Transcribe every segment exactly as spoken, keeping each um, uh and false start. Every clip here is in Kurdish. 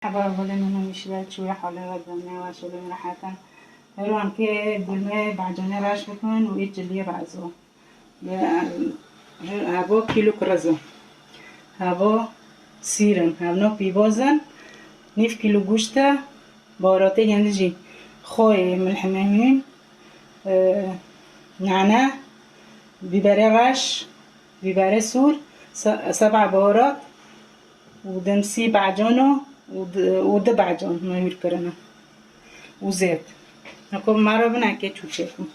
Merhaba, gulê min û mişî ve çûye halê we, demê we şolê min rehet in. Her wan ke gulmê bacane reş bikin û ê çiliyê rezo. Bi, havo kîlo kirizin. Havo sîrin. Hevno pîvozin. Nîv kîlo goşt e. Baharatê gende jî xoyê, milhemê hûn, e, nane, bîberê reş, bîberê sûr, se-, seba baharat û dimsî bacano û di, û di bacan me hûr kirine û zêt. Niko mero bine ke çû çêkim.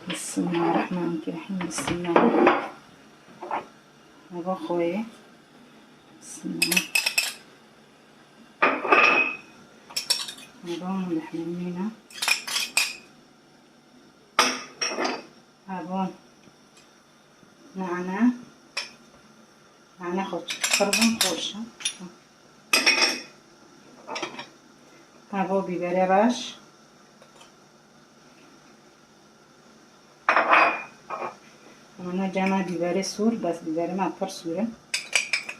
Bismillahirrahmanirrahim. Bismillah. Hava xwe ye. Bismillah. Hava lehmê mîna. Hava nane. Nane xwe çi qirvin xweş e. Havo bîberê reş. Ana cema bîberê sûr, bes bîberê me pir sûr in.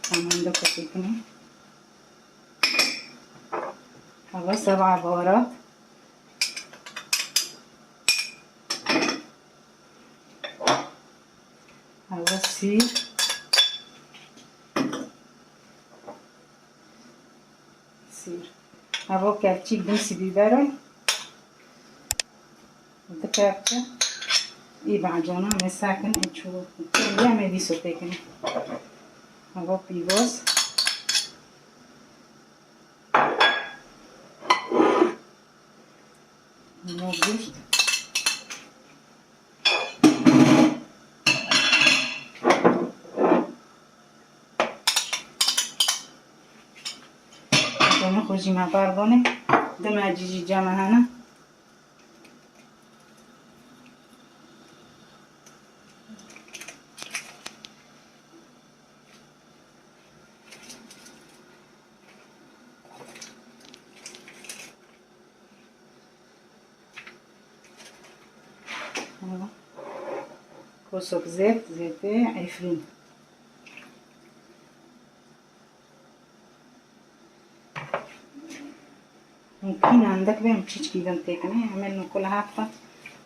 Hemen de kosekine. Hava seba baharat. Hava sîr. Sîr. Hava kevçîk dimsî bîberon. Di kevçe. Î bacana me sakin e çû. Ya me dîso têkine. Hava pîvoz. Nîno goşt. Deme xwe jî me bar bone. Dime cî jî ceme hene. Kosok zêt, zêtê efrîn. Mumkin endek bê em çîçkî din têkine, em ê nokula hat xwe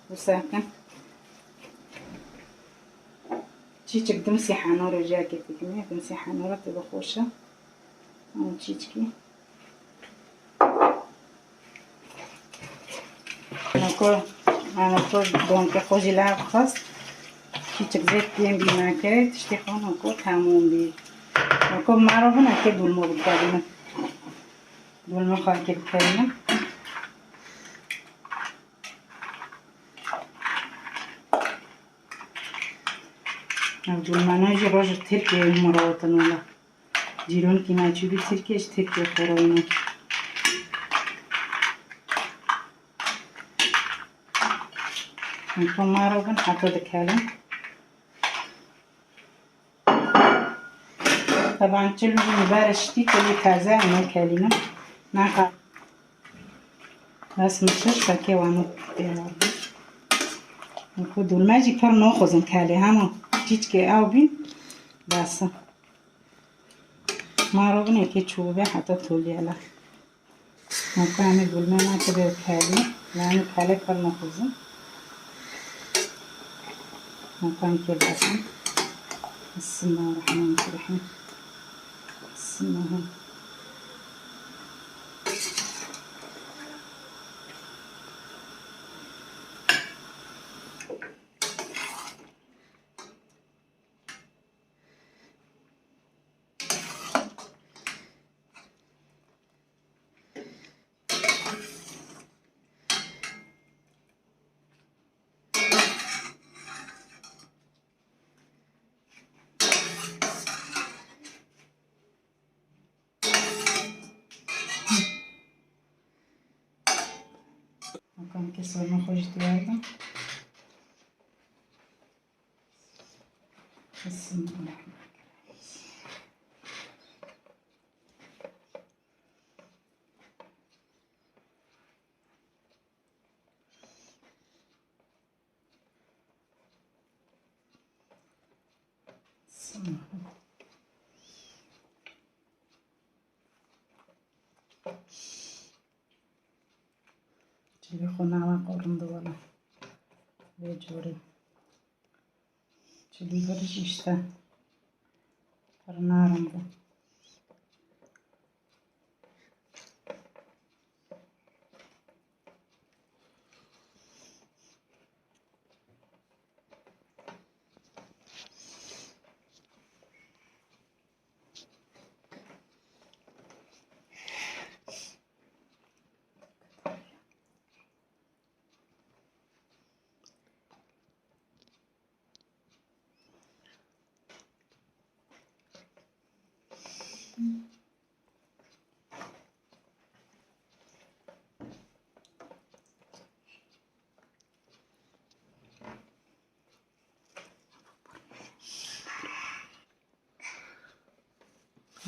wisa bikin. Çîçik dimsî henoro jiyakê têkine, dimsî henoro tê bi xweş e. Em çîçkî. Noko, noko donkê xwe jî lehef xwest. Çîçik zêt kêm bî nake, tiştê xwe noko temûm bî. Noko mero bine ke dolmo bikarîne. Dolmo xwe ke bikarîne. Ev dolmana jî roj Tirkiyeyê mirotin wela. Cîronkî me çûbî Tirkiye, ji Tirkiye xwe re yîne. Hûn tomaro bin heta dikelin. Teban çil û bîber şitî kulî teze em nekelînin. Naqa. Bes min şiş fekê wan û tê. Ku dolme jî pir noxuzin kelê hema çîçkê ew bîn. Bes. Maro binekê çû be heta toliyela. Nokta em ê gulmê me tibê û kelî. Yanî kelê pir nexwazim. Nokta em kê besin. Bismillahirrahmanirrahim. Bismillah. Kankê sarma xwe jî diyar bim. Bismillahirrahmanirrahim. Çilî xwe nava qurindi wele. Vê corê. Çilî vir jî işte. Pir narin bû.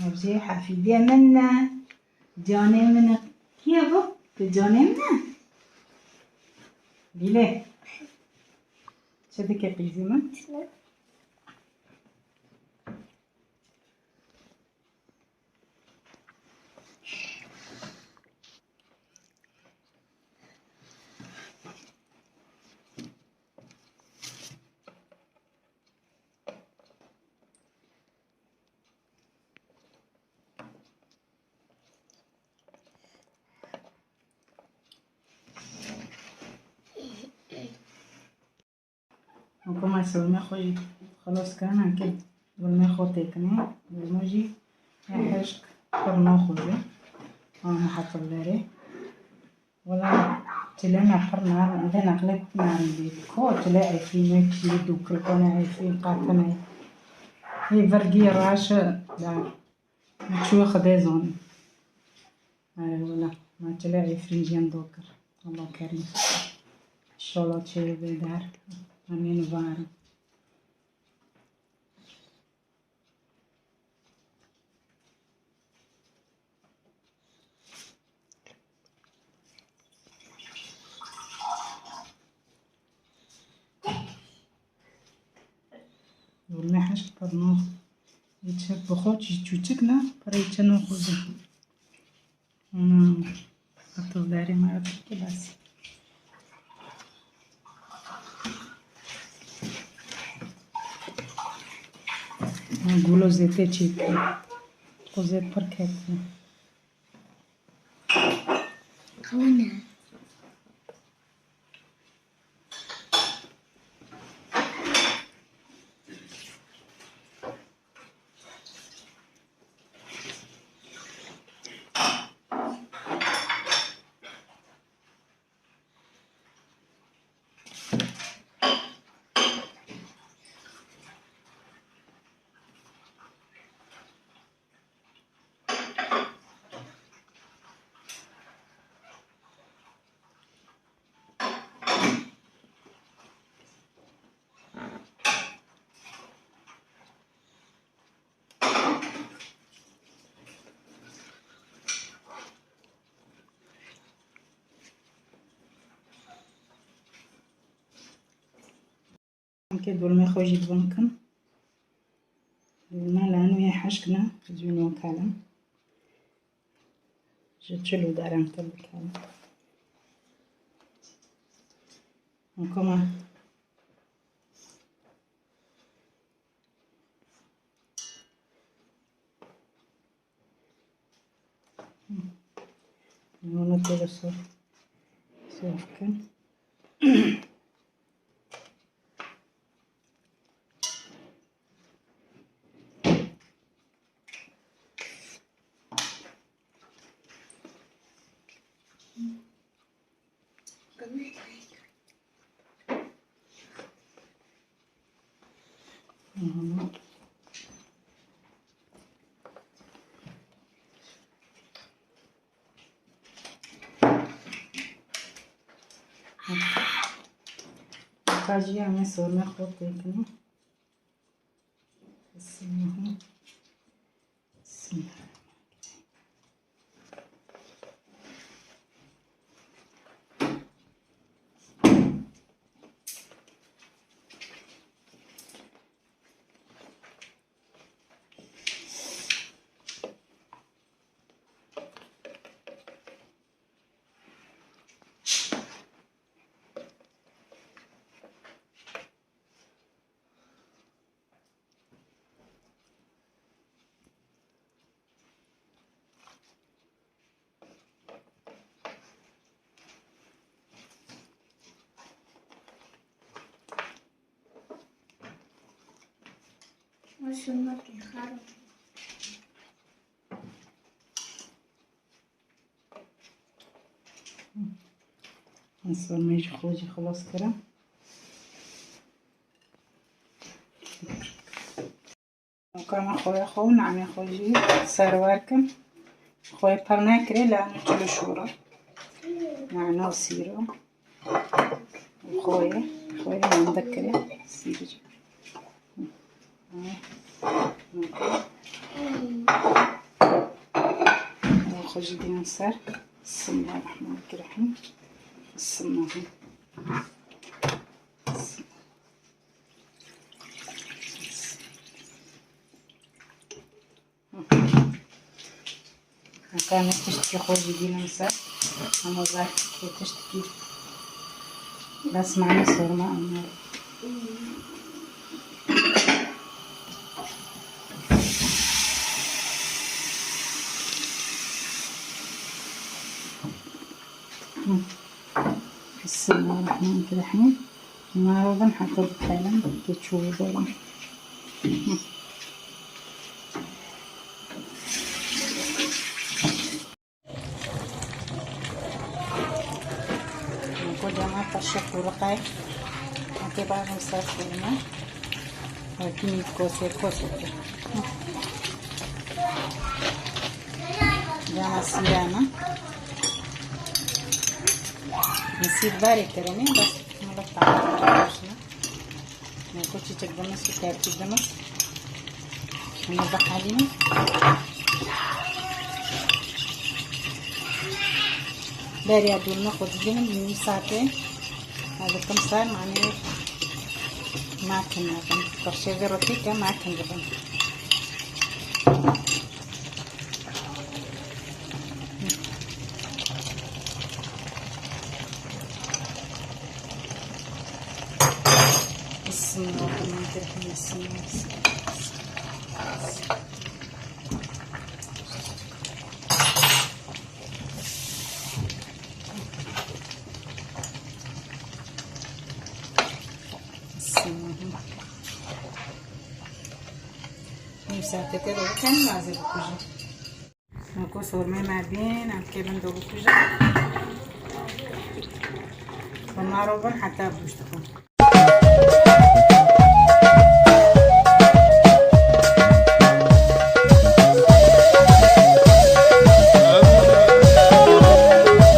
Hevjê hefîdê min e. Canê min e. Kî ye bu? Tu canê min e? Lîlê. Çi dike qîzî min? Hikûma şewme xwe jî xilas kirine ke dolmê xwe têkine. Dolma jî ya hişk pir naxuze. Ama hetilderê. Wela çile me pir narin, vê neqlê narin bê. Ko çile Efrînê kişî dûkil kone Efrîn qatine. Hê virgî raşe da. Çû Xwedê zanî. Erê wela, ma çile Efrîn jiyan do kir. Allah kerîm. Şola çê bê der. Emîn varin. Dolmê hişk pir naxwe. Yê çi bi xwe çi çûçik ne, pirê çi naxuze. Ana, hetilderê me re pir bes. Ha, gulo zêtê çêkir. Xwe zêt pir ketiye. Xewine. Em kê dolmê xwe jî li bin kin. Dolma li enûyê hişk ne, zû nû kelin. Ji çil û derengtir bikelin. Hikûma Limonu tê de sor, sor bikin. Ka jî em ê sormê xwe têkinin. Bismillah. Bismillah. Şunlar ki xarab. Hesabê jî xwe jî xilas kirin. Nûka me xwê xwe û nanê xwe jî serwer kin. Xwê pir nekirê, lê em çilo şûra. Nane û sîro. Xwê, xwê mende kirê. Sîrî. Xwe jî dînin ser. Bismillahirrahmanirrahim. Bismillah. Heta ne tiştekî xwe jî dînin ser. Ama zaf tiştekî bes mane sorma ama. Bismillahirrahmanirrahim. Narobin heta dixelin, tu çû biberin. Ku dema taşê qûriqay, heke barin ser qûrine. Hekî kosê kosê. Dema sîrana. Sîr barê kirinê, bes. Hûn bexalînin. Hûn bexalînin. Beriya dûrme xwe didînin, nîv saetê. Ez dikim ser, manê makin nakin. Qirşê vê rotî ke makin dibin. Bismillahirrahmanirrahim. Bismillah. Bismillah. Nîv saeteke de ken nazir bikujin. Noko sormê me bên, em kê bin do bikujin. Bi naro bin heta bûş dixin.